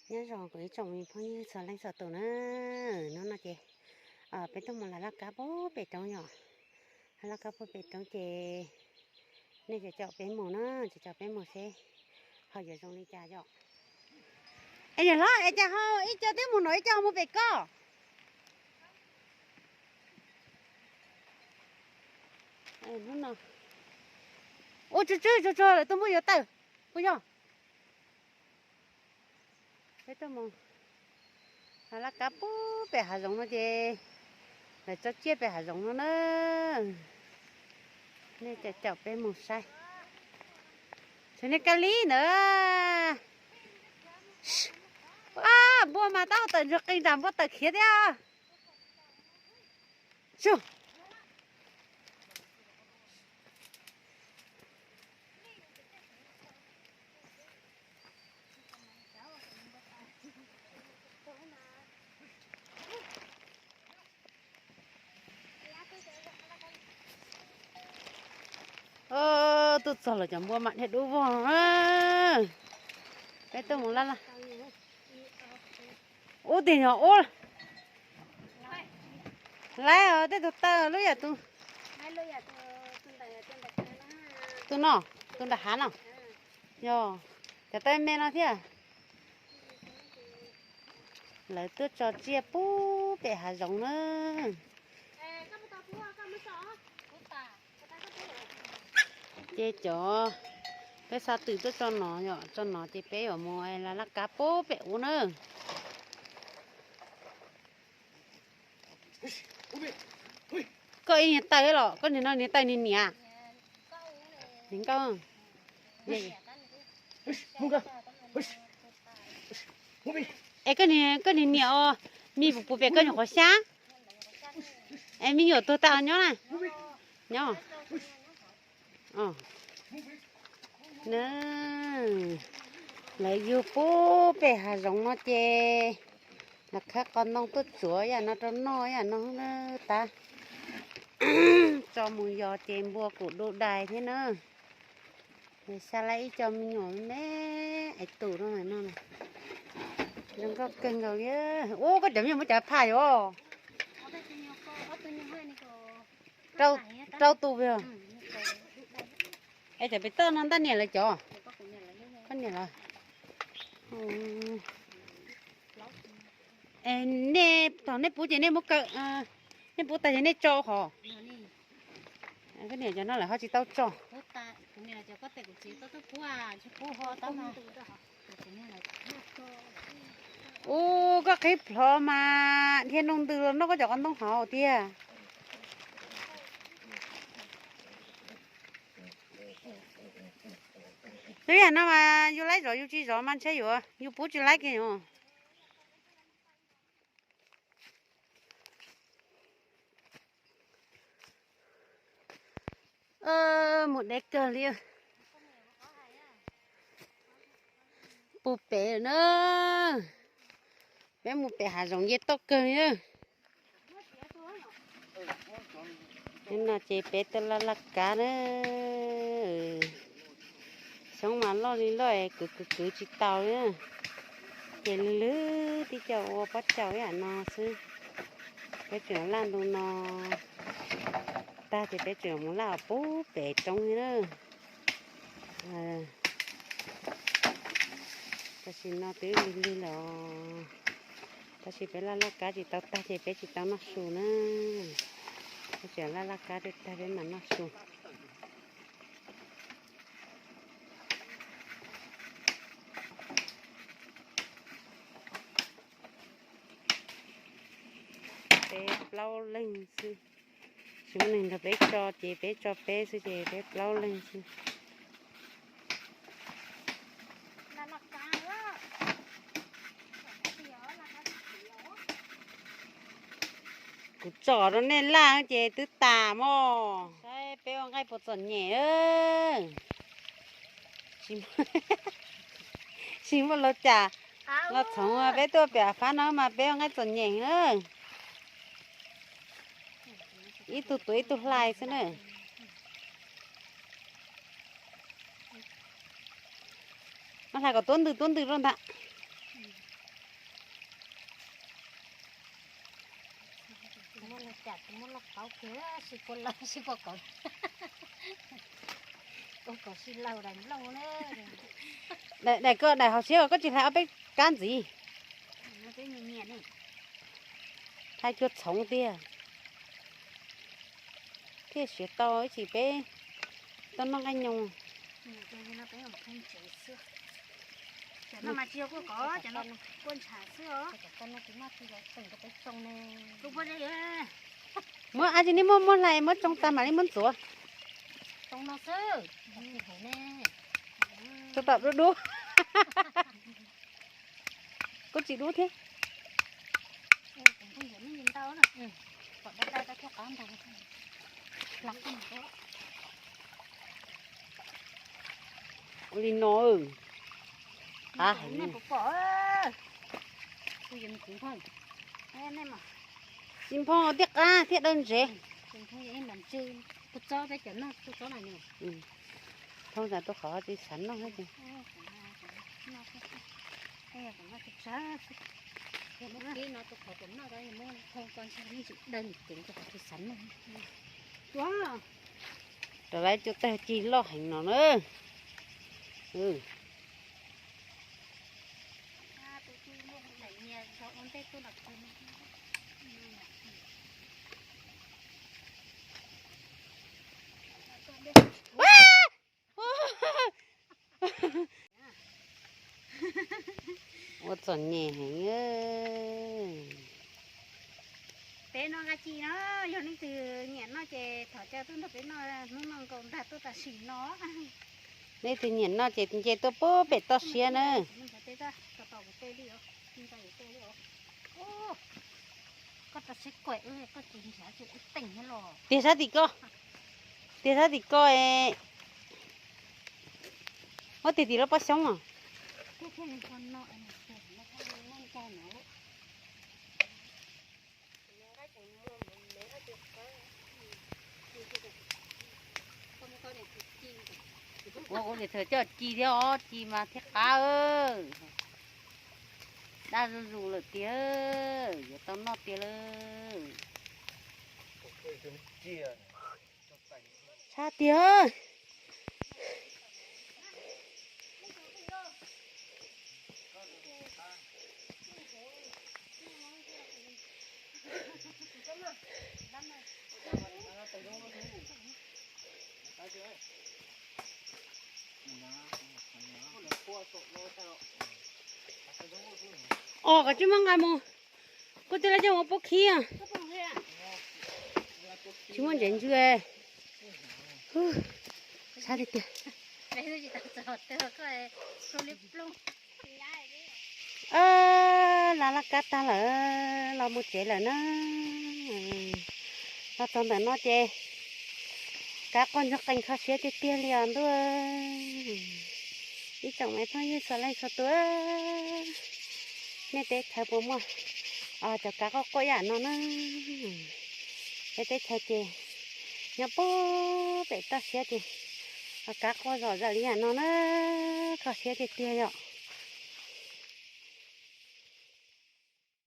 Nyob zoo kuv ib tsoom me phooj ywg txhua leej txhua tus na, hnub no ces peb tuaj mus lav laj kab puag pem roob yom, lav laj kab puag pem roob ces nej caum caum peb mus na, caum caum peb mus seb ho yuav zoo li cas yom. Es niam hlob, es cas ho ib co twb mus no ib co ho mus pem koj? Hnub no ua tsw tsw tsuag tsuag lawm, tuaj muab yuav tawm puas yog? Peb tuaj mus lav laj kab puag pem hav zoov no ces lawv tso tsiaj pem hav zoov no na. Nej caum caum peb mus saib. Tseem niag Kab Lis ntawd. Npua mas tab tom tawm ntsuag qis nram npua tawm khiav thiab. Tuaj txog lawm cov npua mam dhia dub vog. Peb tuaj mus laj laj. Ub, tiag yog ub. Lawv tej tus taw lub yam tus, tus no, tus nram hav no. Yog cov taw me no thiab. Lawv tuaj tso tsiaj puag pem hav zoov na. Ces cov, peb xa twm tuaj tso no yom, tso no ces peb yuav mus lav laj kab puag pem ub na. Koj ib niag taw los koj niag no niag taw niag niam? Niag nkauj. Es koj niag niam os, me puas pem koj nyuam qhuav xyab? Es me nyuam tuag tas nyob na? Nyob. Lawv yug puag pem hav zoov no ces lawv khawb qos ntoo tuaj tsuav yam no rau noj yam no tab. Tso mus yos ces npua kuj du dais thiab na. Xa lawv ib co me nyuam me es tus no no, zoo nkauj kawg nkaus li. Ub, koj cov me nyuam muab cov phaj yuav rau tus yog. Es cov pem toj no ntaj niam lawv cov? Koj niam lawv. Nej thaum nej pub ces nej muab kaw, nej pub tag ces nej tso qhov. Koj niam cov no lawv ho tsis tau tso. Ub, koj qhib plhov mas dhia nroo ntws los noj koj cov qos ntoo hauv tiag. Twb yam no mas yus laib zov yus tsis zov mas ntshe yuav yus pub tsis laib kiag os. Mus deb kawg li. Puag pem lawm na. Peb mus pem hav zoov nce toj kawg li na. Nim no ces peb tuaj laj laj kab na. Xyoob mas loj li loj es kwv kwv kwv tsis tau li. Ces lwg lwg tib co ua pob caus ib yam no xwb. Peb tseem laj ntu no tag ces peb tseem mus laj puag pem roob li na. Tam sim no twb lig lig lawm. Tab sis peb laj laj kab tsis tau tag ces peb tsis tau noj su na. Peb tseem laj laj kab tag peb mam noj su. Peb plaub leeg xwb. Tsis muaj neeg nrog peb tso ces peb tso peb xwb ces peb plaub leeg xwb. Kuv tsom rau nej laj ces twb tas mog. Saib peb ua nqaij puas txom nyem. Tsis muaj lub cas los txhoov peb tuaj pem fab no mas peb ua nqaij txom nyem na. Ib tug tuav ib tug hlais xwb na. Hlais kom tuab ntws tuab ntws rau ntag. Cas tus muab lauj kaub kiag, sib kua lauj sib kua kaub. Kua kaub sib lauj daim nplooj na. Daim, daim ko daim hauv siab koj tsis hlais ob peb kab ntxiv. Hlais cuag txhoov tiag. Thiaj siav tau ib chim peb tuaj noj nqaij nyoos. Muab, ab tsi nej muab, muab hlais muab tsoo tas mam li muab ntxuav. Tsoo tom dub dub. Kuj tsis dub thiab. Ua li no, qab heev. Tsis nphoo, tiaj qab thiab dawb ntsev. Nphoo tas tus qhov tsis xav noj thiab ces. Rau lawv cov tag ci loj heev no na. Ua txom nyem heev. Peb noj nqaij ci no, yog leej twg nyiam noj ces thov caw tuaj nrog peb noj hnub no nkaus ntag tuaj tam sim no. Leej twg nyiam noj ces nce tuaj pub pem toj siab na. Tiag sab tim ko, tiag sab tim ko es, muab tiag tim lub pob xyoob os. Ua kuv niam thaum coj ci thiab os, ci mas thiaj qab. Daj zuj zus lawm tiag, yuav tau noj tiag lawm. Tshaj tiag. Os, koj tsis muaj nqaij mus, kuv twb los coj mus pub khib. Tsis muaj ntsev ntsws. Sab tiag tiag. Laj laj kab tag lawm, los mus tsev lawm na. Los txog ntawm no ces kab quaj ntsuag qees kho siab tiag tiag li os ntuj. Ib tsoom me phooj ywg txhua leej txhua tus, nej teb chaws puas muaj cov kab quaj quaj yam no na? Peb teb chaws ces nyob puag pem toj siab ces kab quaj zom zaws li yam no na, kho siab tiag tiag yom.